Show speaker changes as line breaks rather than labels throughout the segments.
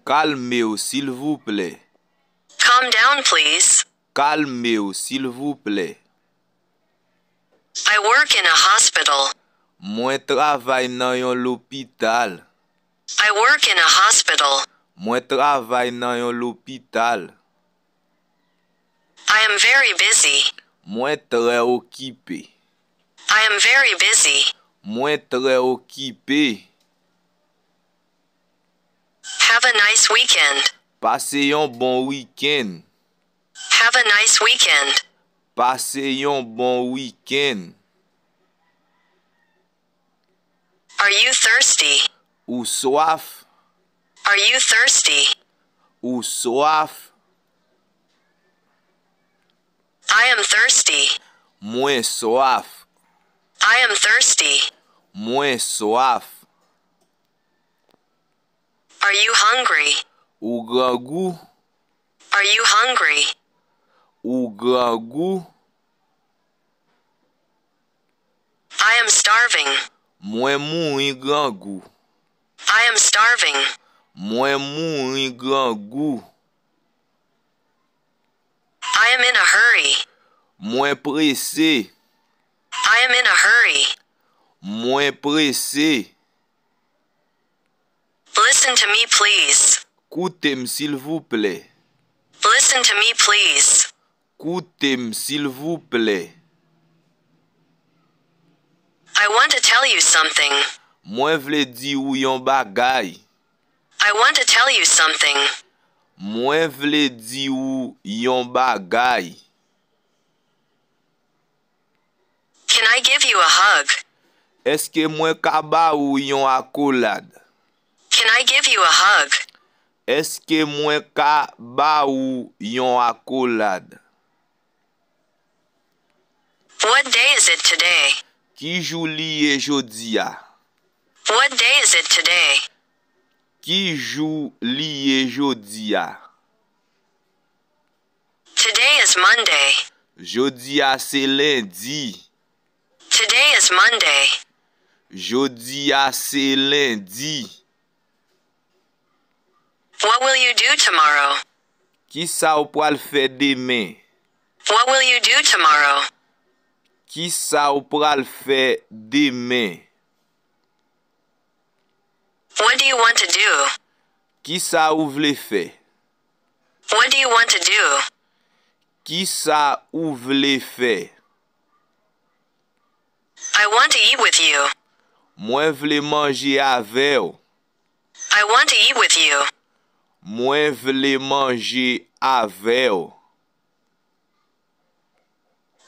Calmez-vous, s'il vous plaît.
Calm down, please.
Calmez-vous, s'il vous plaît.
I work in a hospital.
Moi travaille dans yon l'hôpital.
I work in a hospital.
Moi travaille dans yon l'hôpital.
I am very busy.
Moi très occupé.
I am very busy.
Moi très occupé.
Have a nice weekend.
Passez un bon week-end.
Have a nice weekend.
Passez un bon week-end.
Are you thirsty?
Ou soif.
Are you thirsty?
Ou soif.
I am thirsty.
Moi soif.
I am thirsty.
Moi soif.
Are you hungry?
Ou grand goût.
Are you hungry?
Ou grand goût.
I am starving.
Moi mouri grand goût.
I am starving.
Moi mouri grand goût.
I am in a hurry.
Moi pressé.
I am in a hurry.
Moi pressé.
Listen to me, please.
Écoutez-moi s'il vous plaît.
Listen to me, please.
Écoutez-moi s'il vous plaît.
I want to tell you something.
Moi vle di ou yon bagay.
I want to tell you something.
Moi vle di ou yon bagay.
Can I give you a hug?
Est-ce que moi ka ba ou yon accolade?
Can I give you a hug?
Est-ce que moi ka ba ou yon accolade?
What day is it today?
Ki jou liye jodi a?
What day is it today?
Ki jou liye jodi a?
Today is Monday.
Jodi a se lundi.
Today is Monday.
Jodi a se lundi.
What will you do tomorrow?
Ki sa ou pral fè demain?
What will you do tomorrow?
Ki sa ou pral fè demain?
What do you want to do?
Ki sa ou vle fè?
What do you want to do?
Ki sa ou vle fè?
I want to eat with you.
Mwen vle manje ave ou.
I want to eat with you.
Mwen vle manje ave ou.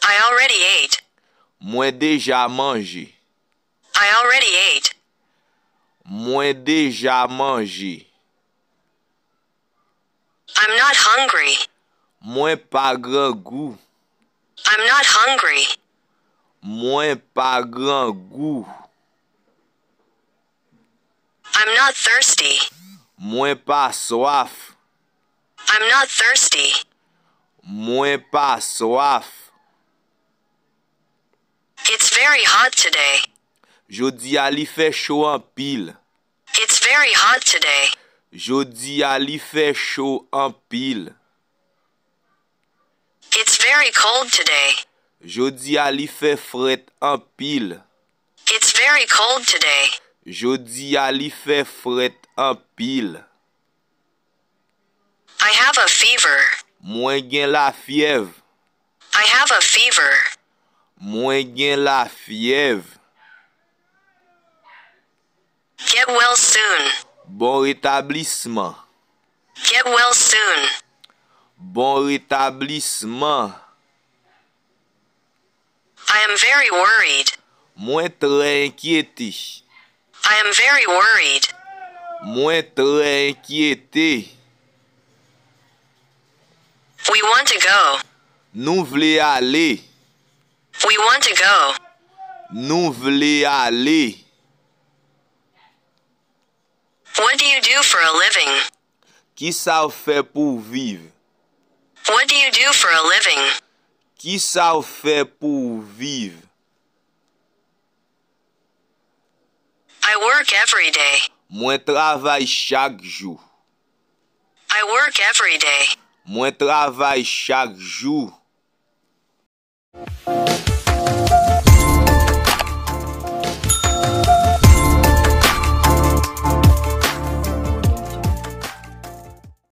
I already ate.
Mwen deja manje.
I already ate.
Mwen deja manje.
I'm not hungry.
Mwen pa gran goût.
I'm not hungry.
Mwen pa gran goût.
I'm not thirsty.
Mwen pa soif.
I'm not thirsty.
Mwen pa soif.
It's very hot today.
Jodi a li fè chaud an pile.
It's very hot today.
Jodi a li fè chaud an pile.
It's very cold today.
Jodi a li fè fret an pile.
It's very cold today.
Jodi a li fè fret an pile.
I have a fever.
Mwen gen la fièv.
I have a fever.
Mwen gen la fièv.
Get well soon.
Bon rétablissement.
Get well soon.
Bon rétablissement.
I am very worried.
Mwen très inquiété.
I am very worried.
Mwen très inquiété.
We want to go.
Nou vle ale.
We want to go.
Nou vle ale.
What do you do for a living?
Ki sa ou fè pou viv?
What do you do for a living?
Ki sa ou fè pou viv?
I work every day.
Mwen travay chak jou.
work every day.
Mwen travay chak jou.